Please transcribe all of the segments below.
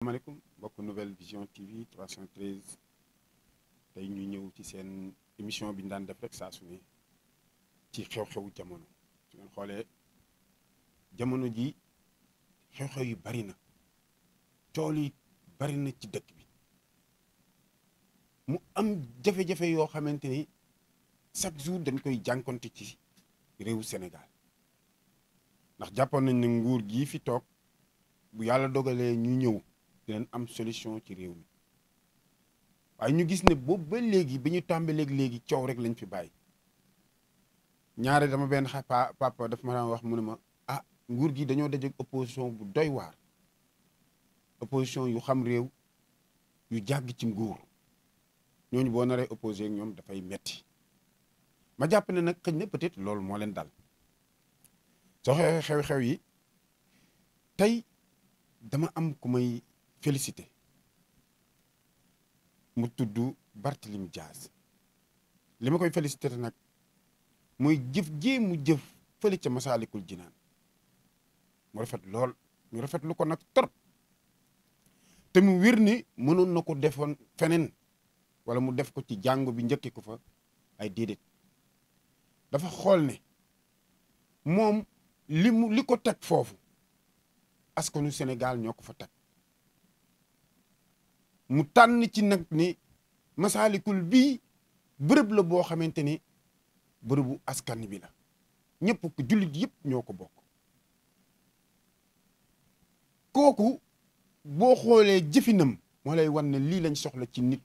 asalaamaaleykum mbokk Nouvelle Vision TV 313 tey ñu ñëw ci seen émission bi ñu daan def rek saa su ne ci xew-xewu jamono su ngeen xoolee jamono ji xew-xew yi bari na tool yi bari na ci dëkk bi mu am jafe-jafe yoo xamante ni chaque jour dañ koy jànkonte ci réewu Sénégal ndax jàppoon nañ ne nguur gii fi toog bu yàlla dogalee ñu ñëw dinañ am solution ci réew mi waaye ñu gis ne boobu ba léegi bi ñu tàmbalee léegi coow rek lañ fi bàyyi ñaare dama benn papa daf ma daan wax mu ne ma nguur gi dañoo dajeek opposition bu doy waar opposition yu xam réew yu jàgg ci nguur ñooñu boo naree opposé ak ñoom dafay metti ma jàpp ne nag xëy na peut-être loolu moo leen dal soo xew-xew yi tey dama am ku may félicité mu tudd Barthélémy Dias li ma koy félicité nag mooy jëf jee mu jëf fële ca Masaalikul Jinaan mu rafet lool ñu rafetlu ko nag trop te mu wér ni mënoon na ko defoon feneen wala mu def ko ci jàngu bi njëkki ko fa ay déedéet dafa xool ne moom li ko teg foofu askanu Sénégal ñoo ko fa teg mu tànn ci nag ni Masaalikul bii bërëb la boo xamante ni bërëbu askan bi la ñëpp ko jullit yëpp ñoo ko bokk kooku boo xoolee jëfinam moo lay wan ne lii lañ soxla ci nit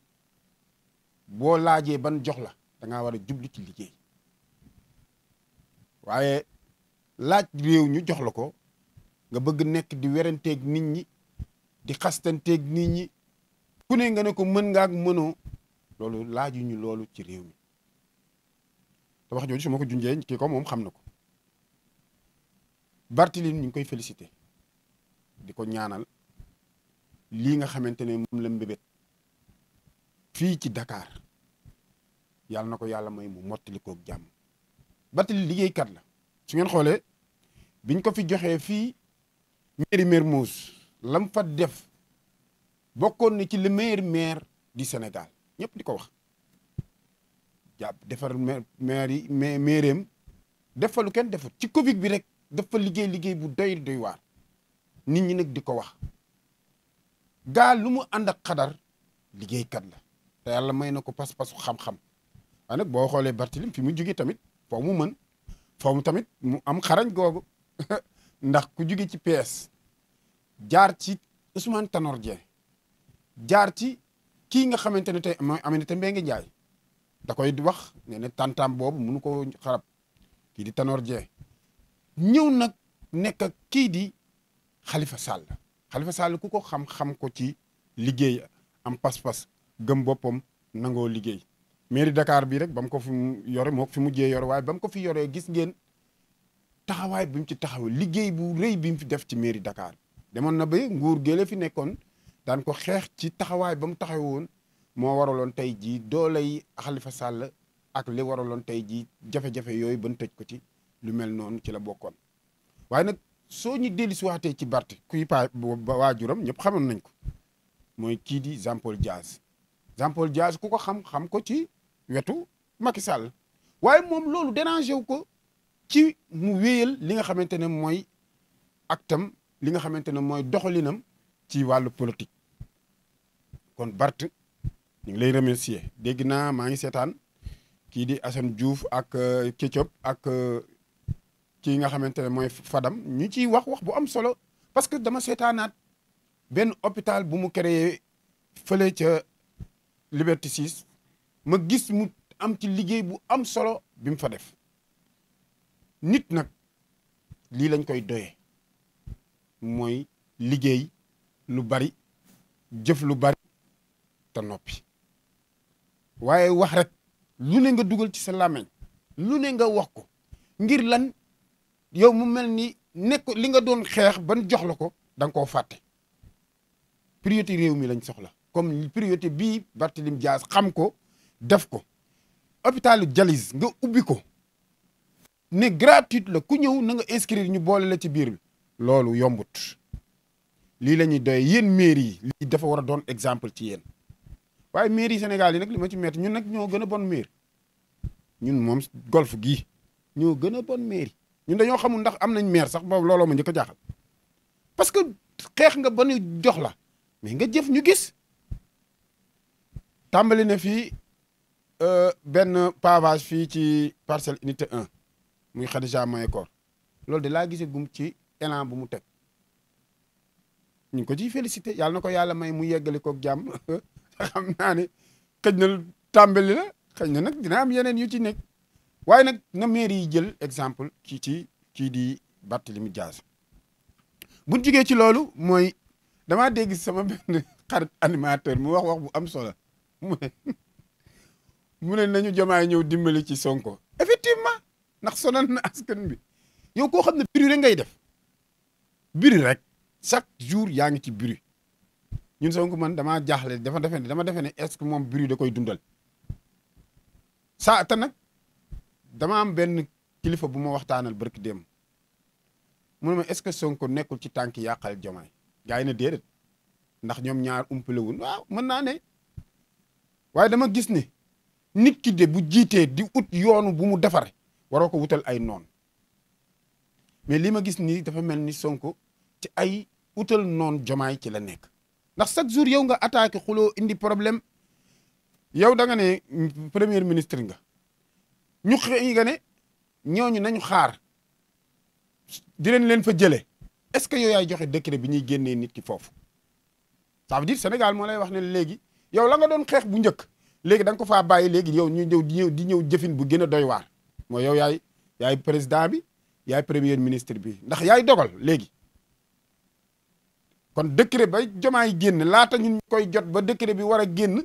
boo laajee ban jox la da ngaa war a jublu ci liggéey waaye laaj réew ñu jox la ko nga bëgg nekk di weranteeg nit ñi di xastanteeg nit ñi ku ne nga ne ko mën nga ak mënoo loolu laajuñu loolu ci réew mi te wax jooju su ma ko junjee kii ko moom xam na ko Barthélémy ñu ngi koy félicité di ko ñaanal lii nga xamante ne moom la mbébét fii ci Dakar yàlla na ko yàlla may mu mottali koog jàmm Barthélémy liggéeykat la su ngeen xoolee biñ ko fi joxee fii mairie Mermoz lam fa def bokkoon na ci le meilleur maire du Sénégal ñëpp di ko wax jàpp defar maireem def fa lu kenn defut ci Covid bi rek def fa liggéey bu doy waar nit ñi nag di ko wax gaa lu mu ànd ak xadar liggéeykat la te yàlla may na ko pas-pasu xam-xam waaye nag boo xoolee Barthélémy fi mu jógee tamit foo mu mën foo mu tamit mu am xarañ googu ndax ku jóge ci PS jaar ci Ousmane Tanor Dieng jaar ci kii nga xamante ne tey mooy Aminata Mbengue Ndiaye da koy wax ne ne tantam boobu mënu ko xarab kii di Tanor Dieng ñëw nag nekk ak kii di Khalifa Sall ku ko xam ko ci liggéey am pas-pas gëm boppam nangoo liggéey mairie Dakar bii rek ba mu ko fi yore moo ko fi mujjee yore waaye ba mu ko fi yoree gis ngeen taxawaay bi mu ci taxaw liggéey bu rëy bi mu fi def ci mairie Dakar demoon na ba nguur géele fi nekkoon daan ko xeex ci taxawaay ba mu taxaw woon moo waraloon tey jii dooley Khalifa Sall ak li waraloon tey jii jafe-jafe yooyu ban tëj ko ci lu mel noonu ci la bokkoon waaye nag soo ñu dellu si waatee ci Barth kuy waajuram ñëpp xamoon nañ ko mooy kii di Jean Paul Dias ku ko xam ko ci wetu Macky Sall waaye moom loolu dérangé wu ko ci mu wéyal li nga xamante ne mooy actam li nga xamante ne mooy doxalinam ci wàllu politique kon Barth ñu ngi lay remercier dégg naa maa ngi seetaan kii di Assane Diouf ak Ketchup ak kii nga xamante ne mooy Fadam ñu ciy wax bu am solo parce que dama seetaanaat benn hôpital bu mu créé fële ca Liberté 6 ma gis mu am ci liggéey bu am solo bi mu fa def nit nag lii lañ koy doyee mooy liggéey lu bari jëf lu bari te noppi waaye wax rek lu ne nga dugal ci sa làmmiñ lu ne nga wax ko ngir lan yow mu mel ni nekk li nga doon xeex ban jox la ko da nga koo fàtte priorité réew mi lañ soxla comme priorité bii Barthélémy Dias xam ko def ko hôpitalu dialyse nga ubbi ko ne gratuite la ku ñëw na nga inscrire ñu boole la ci biir bi loolu yombut lii la ñuy doy yéen mairie yi lii dafa war a doon exemple ci yéen waaye mairie Sénégal yi nag li ma ci metti ñun nag ñoo gën a bon mairie ñun moom golf gii ñoo gën a bon mairie ñun dañoo xamul ndax am nañ maire sax boobu looloo ma njëkk a jaaxal parce que xeex nga ba ñu jox la mais nga jëf ñu gis tàmbali na fii benn pavage fii ci parcelle unité 1 muy Khadija Mayakor loolu de laa gisee gum ci élan bu mu teg ñu ngi ko ciy félicité yàlla na ko yàlla may mu yeggali koog jàmm xam naa ne xëj na tàmbali la xëj na nag dina am yeneen yu ci nekk waaye nag na mairie yi jël exemple kii di Barthélémy Dias buñ jugee ci loolu mooy damaa dégg sama benn xarit animateur mu wax bu am solo mu ne nañu Diomaye ñëw dimbali ci Sonko effectivement ndax sonal na askan bi yow koo xam ne bruit rek ngay def bruit rek chaque jour yaa ngi ci bruit ñun Sonko man damaa jaaxle dama defe ne est-ce que moom bruit da koy dundal saa te nag dama am benn kilifa bu ma waxtaanal barki dem mu ne ma est-ce que Sonko nekkul ci tànk yàqal Diomaye gaa yi na déedéet ndax ñoom ñaar umpale wun waaw mën naa ne waaye dama gis ne nit ki de bu jiitee di ut yoonu bu mu defare waroo ko wutal ay noon mais li ma gis nii dafa mel ni Sonko ci ay utal noon Diomaye ci la nekk ndax chaque jour yow nga attaqué xuloo indi problème yow da nga ne premier ministre nga ñu xëy nga ne ñooñu nañu xaar dinañ leen fa jëlee est-ce que yow yaay joxe décret bi ñuy génnee nit ki foofu ça veut dire Sénégal moo lay wax ne léegi yow la nga doon xeex bu njëkk léegi da nga ko faa bàyyi léegi yow ñu ñëw di ñëw jëfin bu gën a doy waar mooy yow yaay président bi yaay premier ministre bi ndax yaay dogal léegi kon décret ba Diomaye génn laata ñun koy jot ba décret bi war a génn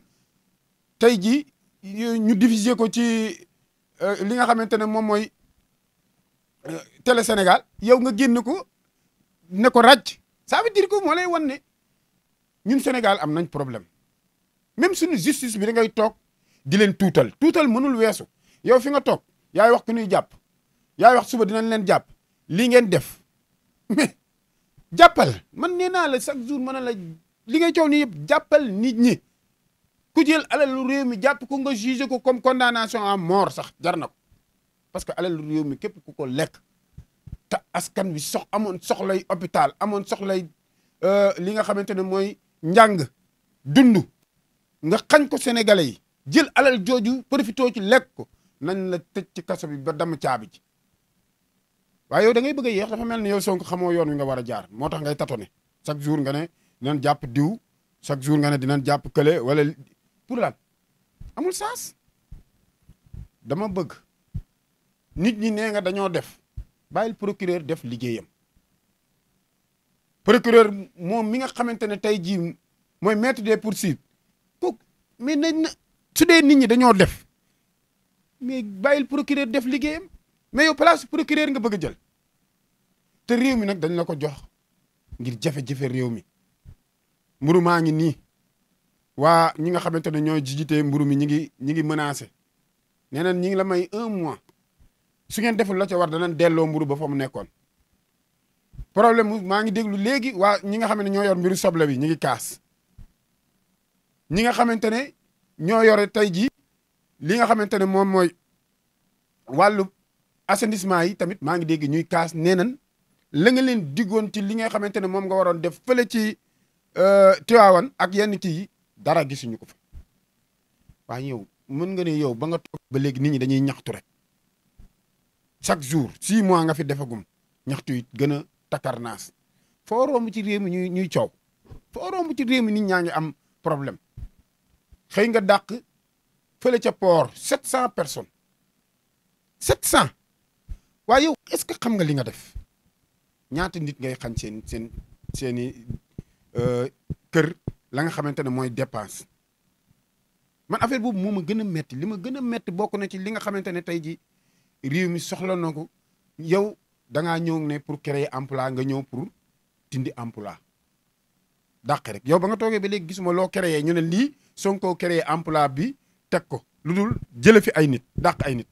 tey jii ñu diffuser ko ci li nga xamante ne moom mooy Télé Sénégal yow nga génn ko ne ko ràcc ça veut dire que moo lay wan ne ñun Sénégal am nañ problème même suñu justice bi da ngay toog di leen tuutal mënul weesu yow fi nga toog yaay wax ku ñuy jàpp yaay wax suba dinañ leen jàpp lii ngeen def mais jàppal man nee naa la chaque jour mën na la li ngay coow nii yëpp jàppal nit ñi ku jël alalu réew mi jàpp ko nga juger ko comme condamnation à mort sax jar na ko parce que alalu réew mi képp ku ko lekk te askan wi amoon soxlay hôpital amoon soxlay li nga xamante ne mooy njàng dund nga xañ ko sénégalais yi jël alal jooju profitoo ci lekk ko nañ la tëj ci kaso bi ba damm caabi ji waaye yow da ngay bëgg a yéex dafa mel ni yow Sonko xamoo yoon wi nga war a jaar moo tax ngay tatone chaque jour nga ne dinañ jàpp diw chaque jour nga ne dinañ jàpp kële wala pour lan amul sens dama bëgg nit ñi nee nga dañoo def bàyyil procureur def liggéeyam procureur moom mi nga xamante ne tey jii mooy maître des poursuites kooku mais nañ na su dee nit ñi dañoo def mais bàyyil procureur def liggéeyam mais yow place procureur nga bëgg a jël te réew mi nag dañ la ko jox ngir jafe-jafe réew mi mburu maa ngi nii waa ñi nga xamante ne ñooy jiite mburu mi ñi ngi menacé nee nañ ñi ngi la may 1 mois su ngeen deful la ca war danañ delloo mburu ba fa mu nekkoon problème maa ngi déglu léegi waa ñi nga xam ne ñoo yor mbiru soble bi ñi ngi kaas ñi nga xamante ne ñoo yore tey jii li nga xamante ne moom mooy wàllu assainissement yi tamit maa ngi dégg ñuy kaas nee nañ la nga leen diggoon ci li nga xamante ne moom nga waroon def fële ci Tiwaawan ak yenn kii yi dara gisuñu ko fa waaye yow mën nga ne yow ba nga toog ba léegi nit ñi dañuy ñaxtu rek chaque jour 6 mois nga fi defagum ñaxtu yi gën a takarnaas foo romb ci réew mi ñuy coow foo romb ci réew mi nit ñaa ngi am problème xëy nga dàq fële ca port 700 personnes 700 waaye yow est-ce que xam nga li nga def ñaata nit ngay xañ seeni kër la nga xamante ne mooy dépense man affaire boobu moo ma gën a metti li ma gën a metti bokk na ci li nga xamante ne tey ji réew mi soxla na ko yow da ngaa ñëw ne pour créer emploi nga ñëw pour dindi emploi dàq rek yow ba nga toogee ba léegi gisuma loo créer ñu ne lii Sonko créer emploi bi teg ko lu dul jële fi ay nit dàq ay nit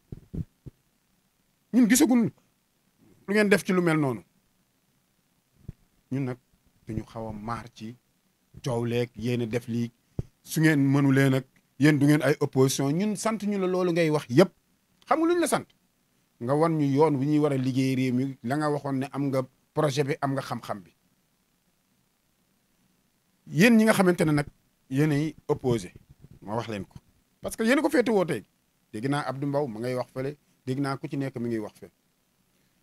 ñun gisaguñ lu ngeen def ci lu mel noonu ñun nag dañu xaw a maar ci coow leeg yéen a def lii su ngeen mënu leen ak yéen du ngeen ay opposition ñun sant ñu la loolu ngay wax yëpp xam nga lu ñu la sant nga wan ñu yoon wi ñuy war a liggéey réew mi la nga waxoon ne am nga projet bi am nga xam-xam bi yéen ñi nga xamante ne nag yéen ay opposé ma wax leen ko parce que yéen a ko féetewoo tey dégg naa Abdou Mbow ma ngay wax fële dégg naa ku ci nekk mi ngi wax fële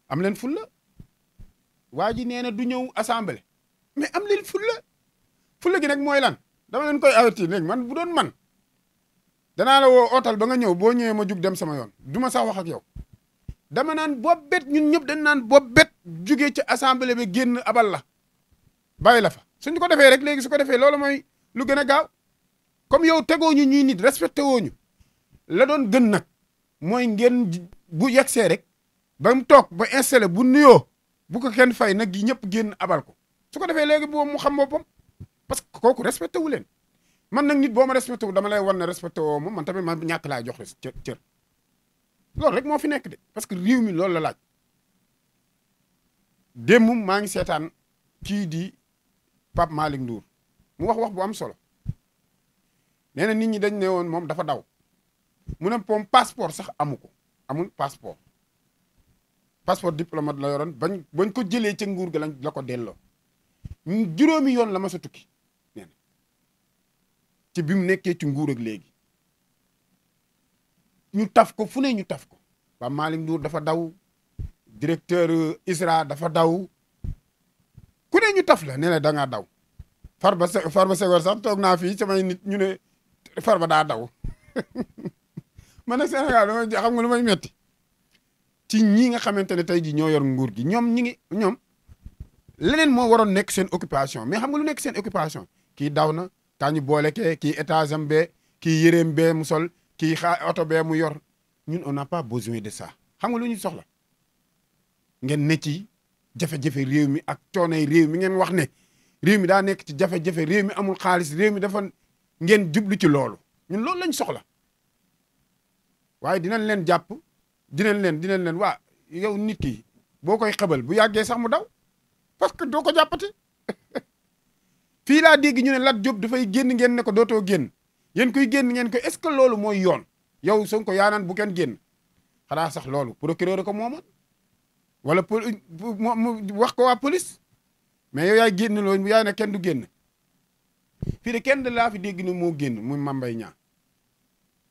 am leen fulla waa ji nee na du ñëw assemblée mais am leen fulla gi nag mooy lan dama leen koy avertir léegi man bu doon man danaa la woo ootal ba nga ñëw boo ñëwee ma jug dem sama yoon du ma sax wax ak yow dama naan bopp bet ñun ñëpp dañ naan bopp bet jugee ci assemblée bi génn abal la bàyyi la fa suñ ko defee rek léegi su ko defee loolu mooy lu gën a gaaw comme yow tegoo ñu ñuy nit respecté woo ñu la doon gën nag mooy ngeen bu yegsee rek ba mu toog ba installé bu nuyoo bu ko kenn fay nag yi ñëpp génn abal ko su ko defee léegi boobu mu xam boppam parce que kooku respecté wu leen man nag nit boo ma respecté wu dama lay wan ne respecté woo ma man tamit ma ñàkk laa jox cër loolu rek moo fi nekk de parce que réew mi loolu la laaj démb maa ngi seetaan kii di Pape Malick Ndour mu wax bu am solo nee na nit ñi dañ ne woon moom dafa daw mu ne moom passeport sax amu ko amul passeport diplomate la yoroon bañ ko jëlee ca nguur ga lañ la ko delloo juróomi yoon la ma sa tukki nee na ci bi mu nekkee ci nguur ak léegi ñu taf ko fu ne ñu taf ko Pape Malick Ndour dafa daw directeur ISRA dafa daw ku ne ñu taf la nee na da ngaa daw Farba Senghor sax toog naa fii samay nit ñu ne Farba daa daw man nag Sénégal dama xam nga lu may metti ci ñi nga xamante ne tey ji ñoo yor nguur gi ñoom leneen moo waroon nekk seen occupation mais xam nga lu nekk seen occupation kii daw na kaa ñu boole kii étage am bee kii yéreem bee mu sol kii oto bee mu yor ñun on n'a pas besoin de ça xam nga lu ñu soxla ngeen ne ci jafe-jafe réew mi ak coonay réew mi ngeen wax ne réew mi daa nekk ci jafe-jafe réew mi amul xaalis réew mi dafa ngeen jublu ci loolu ñun loolu lañ soxla waaye dinañ leen jàpp dinañ leen waa yow nit ki boo koy xabal bu yàggee sax mu daw parce que doo ko jàppati fii laa dégg ñu ne Lat Diop dafay génn ngeen ne ko dootoo génn yéen koy génn ngeen ko est-ce que loolu mooy yoon yow Sonko yaa naan bu kenn génn xanaa sax loolu procureur ko moomoon wala mu wax ko waa police mais yow yaay génn loolu yaay ne kenn du génn fii de kenn de laa fi dégg ne moo génn muy Mame Mbaye Niang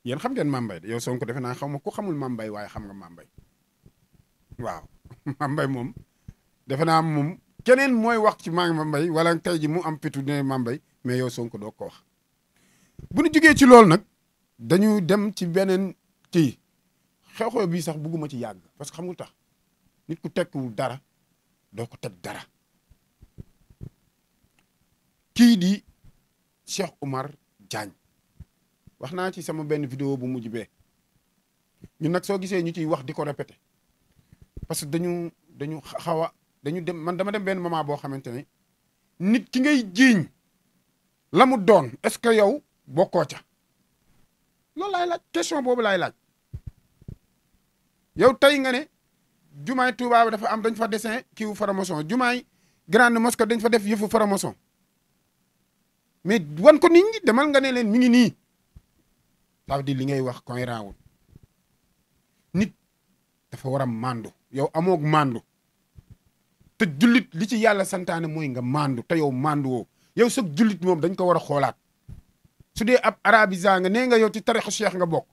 yéen xam ngeen Mame Mbaye de yow Sonko defe naa xaw ma ku xamul Mame Mbaye waaye xam nga Mame Mbaye waaw Mame Mbaye moom defe naa moom keneen mooy wax ci Mame Mbaye wala tey ji mu am pitu ne Mame Mbaye mais yow Sonko doo ko wax bu ñu jógee ci loolu nag dañu dem ci beneen kii xew-xew bii sax bugguma ci yàgg parce que xam nga tax nit ku tekkiwul dara doo ko teg dara kii di Cheikh Oumar Diagne wax naa ci sama benn vidéo bu mujj bee ñun nag soo gisee ñu ciy wax di ko répété parce que dañu xaw a dañu dem man dama dem benn moment boo xamante ne nit ki ngay jiiñ la mu doon est-ce que yow bokkoo ca loolu laay laaj question boobu laay laaj yow tey nga ne jumaay Tuubaa dafa am dañ fa dessin kiiwu franc-maçon jumaay grande mosquée dañ fa def yëfu franc-maçon mais wan ko nit ñi demal nga ne leen mi ngi nii ça veut dire li ngay wax cohérent wul nit dafa war a màndu yow amoog màndu te jullit li ci yàlla santaane mooy nga màndu te yow màndu woo yow sax jullit moom dañ ko war a xoolaat su dee ab arabisa nga nee nga yow ci tarixa cheikh nga bokk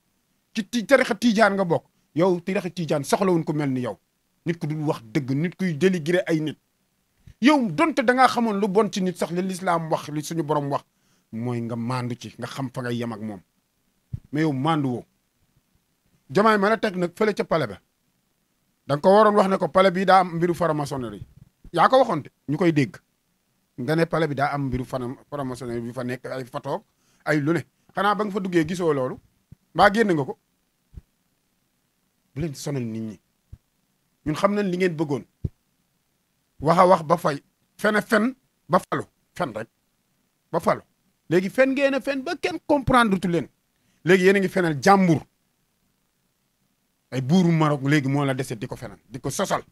ci tarixa tiijaan nga bokk yow tarixa tiijaan soxlawuñ ko mel ni yow nit ku dul wax dëgg nit kuy dénigré ay nit yow donte da ngaa xamoon lu bon ci nit sax li lislaam wax li suñu borom wax mooy nga màndu ci nga xam fa ngay yem ak moom mais yow màndu woo jamaay ma la teg nag fële ca pale ba da nga ko waroon wax ne ko pale bi daa am mbiru franc-maçonnerie yaa ko waxoon te ñu koy dégg nga ne pale bi daa am mbiru franc-maçonnerie bi fa nekk ay photo ay lu ne xanaa ba nga fa duggee gisoo loolu mbaa génn nga ko bu leen sonal nit ñi ñun xam nañ li ngeen bëggoon wax a wax ba fay fen ba falu fen rek ba falu léegi fen ngeen a fen ba kenn comprendre tu leen léegi yéen a ngi fenal jàmbur ay buuru Maroc léegi moo la dese di ko fenal di ko sosal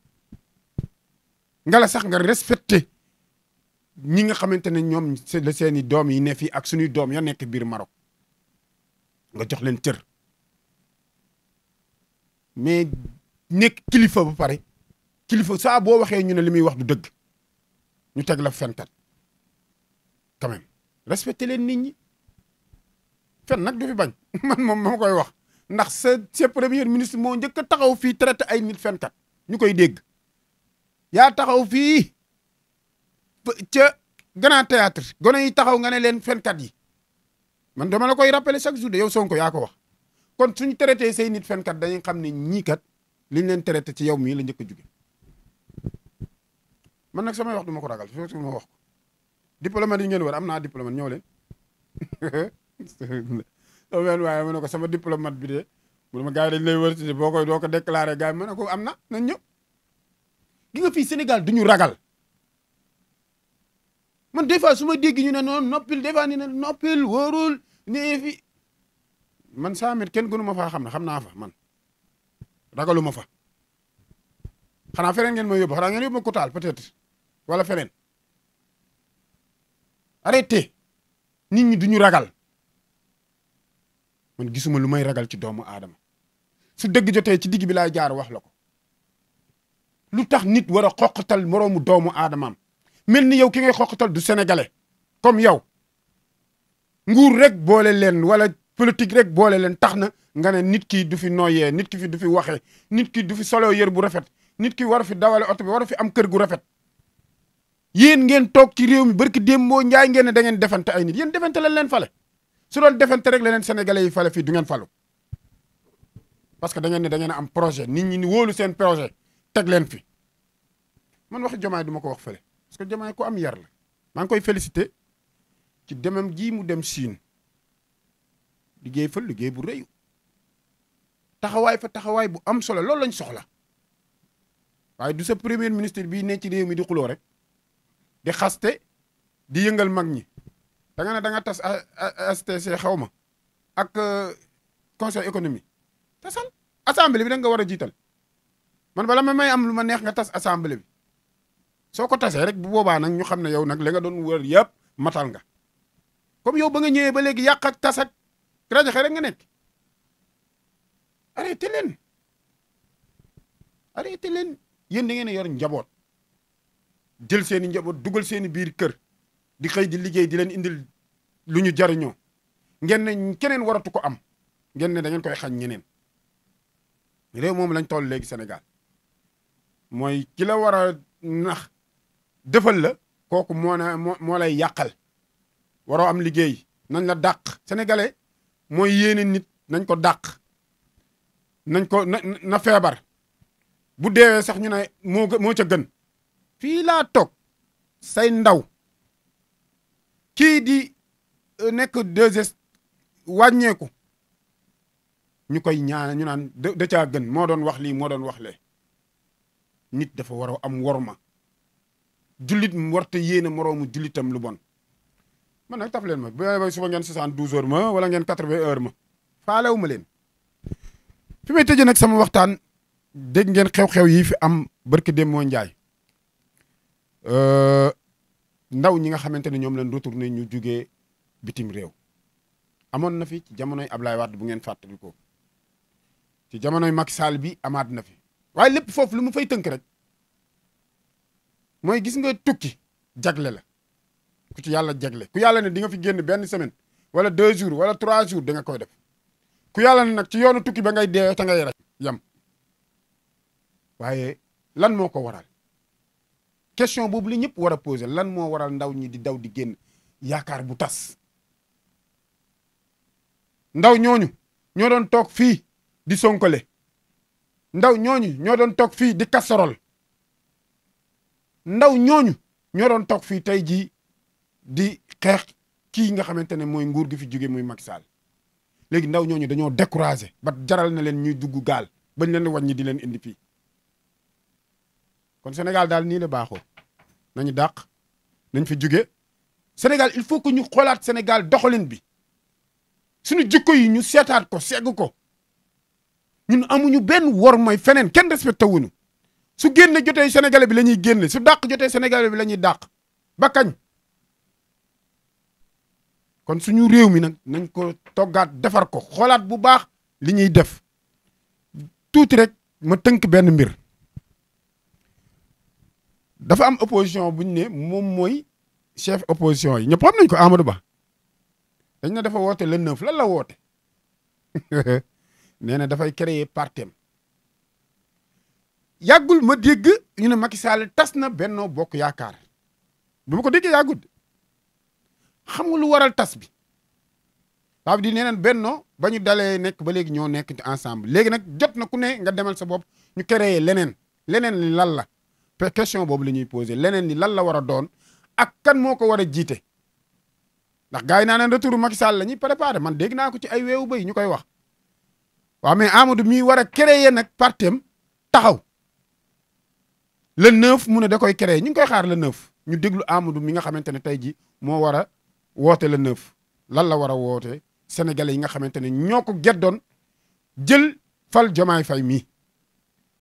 nga la sax nga respecté ñi nga xamante ne ñoom la seeni doom yi ne fii ak suñuy doom ya nekk biir Maroc nga jox leen cër mais nekk kilifa ba pare kilifa saa boo waxee ñu ne li muy wax du dëgg ñu teg la fenkat quand même respecté leen nit ñi fen nag du fi bañ man moom moo koy wax ndax sa premier ministre moo njëkk a taxaw fii traité ay nit fenkat ñu koy dégg yaa taxaw fii ca Grand Théâtre gone yi taxaw nga ne leen fenkat yi man dama la koy rappeler chaque jour de yow Sonko yaa ko wax kon suñu traité say nit fenkat dañuy xam ne ñii kat liñ leen traité ci yow mii la njëkk a jóge man nag samay wax du ma ko ragal foofu ma wax ko diplomate yi ngeen war am naa diplomate ñëw leen waaye ma ne ko sama diplomate bi de bu ma gars yi dañ lay wër si boo koy doo ko déclaré gars yi ma ne ko am na nañ ñëw gi nga fii Sénégal du ñu ragal man des fois su ma dégg ñu ne noonu noppil des fois ni ne noppil wóorul ne fi man 100 mètres kenn gënu ma faa xam ne xam naa fa man ragalu ma fa xanaa feneen ngeen may yóbbu xanaa ngeen yóbbu ma Koutal peut-être wala feneen arrêté nit ñi duñu ragal man gisuma lu may ragal ci doomu aadama su dëgg jotee ci digg bi laay jaar wax la ko lu tax nit war a xoqatal moroomu doomu aadamaam mel ni yow ki ngay xoqatal du sénégalais comme yow nguur rek boole leen wala politique rek boole leen tax na nga ne nit ki du fi noyyee nit ki fi du fi waxee nit ki du fi solo yër bu rafet nit ki war fi dawale oto bi war fi am kër gu rafet yéen ngeen toog ci réew mi barki démboo njaay ngeen ne da ngeen defante ay nit yéen defante lañ leen fale su doon defante rek leneen sénégalais yi fale fii du ngeen falu parce que da ngeen ne da ngeen am projet nit ñi ni wóolu seen projet teg leen fi man waxi Diomaye du ma ko wax fële parce que Diomaye ko am yar la maa ngi koy félicité ci demam ji mu dem Chine liggéey fa liggéey bu rëy taxawaay fa taxawaay bu am solo loolu lañ soxla waaye du sa premier ministre bii ne ci réew mi di xuloo rek di xaste di yëngal mag ñi da nga ne da nga tas STC xaw ma ak conseil économique tasal assemblée bi da nga war a jiital man bala ma may am lu ma neex nga tas assemblée bi soo ko tasee rek bu boobaa nag ñu xam ne yow nag li nga doon wër yëpp matal nga comme yow ba nga ñëwee ba léegi yàq ak tas ak rajo rek nga nekk arrêté leen yéen da ngeen a yor njaboot jël seeni njaboot dugal seeni biir kër di xëy di liggéey di leen indil lu ñu jariñoo ngeen ne keneen waratu ko am ngeen ne da ngeen koy xañ ñeneen réew moom lañ toll léegi Sénégal mooy ki la war a nax defal la kooku moo lay yàqal waroo am liggéey nañ la dàq sénégalais mooy yéene nit nañ ko dàq nañ ko na feebar bu deewee sax ñu ne moo ca gën fii laa toog say ndaw kii di nekk 2S wàññeeku ñu koy ñaan ñu naan da caa gën moo doon wax lii moo doon wax lee nit dafa war a am worma jullit mu warta yéene moroomu jullitam lu bon man nag taf leen ma ba suba ngeen 72 heures ma wala ngeen 80 heures ma faalewu ma leen fi may tëjee nag sama waxtaan dégg ngeen xew-xew yi fi am barki dem moo njaay ndaw ñi nga xamante ne ñoom leen retourné ñu jugee bitim réew amoon na fi ci jamonoy Ablaye Wade bu ngeen fàttali ko ci jamonoy Macky Sall bi amaat na fi waaye lépp foofu lu mu fay tënk rek mooy gis nga tukki jagle la ku ci yàlla jagle ku yàlla ne di nga fi génn benn semaine wala 2 jours wala 3 jours da nga koy def ku yàlla ne nag ci yoonu tukki ba ngay dee te ngay rek yam waaye lan moo ko waral question boobu li ñëpp war a poser lan moo waral ndaw ñi di daw di génn yaakaar bu tas ndaw ñooñu ñoo doon toog fii di sonkale ndaw ñooñu ñoo doon toog fii di kassorol ndaw ñooñu ñoo doon toog fii tey jii di xeex kii nga xamante ne mooy nguur gi fi jóge muy Macky Sall léegi ndaw ñooñu dañoo découragé ba jaral na leen ñuy dugg gaal bañ leen di wàññi di leen indi fii kon Sénégal daal nii la baaxoo nañu dàq nañ fi jóge Sénégal il faut que ñu xoolaat Sénégal doxalin bi suñu jikko yi ñu seetaat ko segg ko ñun amuñu benn wor mooy feneen kenn respecté wuñu su génne jotee sénégalais bi la ñuy génne su dàq jotee sénégalais bi la ñuy dàq ba kañ kon suñu réew mi nag nañ ko toggaat defar ko xoolaat bu baax li ñuy def tuuti rek ma tënk benn mbir dafa am opposition bu ñu ne moom mooy chef opposition yi ñëpp xam nañ ko Amadou Ba dañ ne dafa woote le 9 lan la woote nee na dafay créer partem yàggul ma dégg ñu ne Macky Sall tas na Benno Bokk Yaakaar bi ma ko déggee yàggul xam nga lu waral tas bi ça veut dire nee neen Benno ba ñu dalee nekk ba léegi ñoo nekk ensemble léegi nag jot na ku ne nga demal sa bopp ñu créer leneen li lan la question boobu la ñuy posé leneen li lan la war a doon ak kan moo ko war a jiite ndax gars yi naa neen retour Macky Sall la ñuy préparé man dégg naa ko ci ay weewu bay ñu koy wax waaw mais Amadou mii war a créer nag partem taxaw le 9 mu ne da koy créer ñu ngi koy xaar le 9 ñu déglu Amadou mi nga xamante ne tey ji moo war a woote le 9 lan la war a woote sénégalais yi nga xamante ne ñoo ko geddoon jël fal Diomaye Faye mii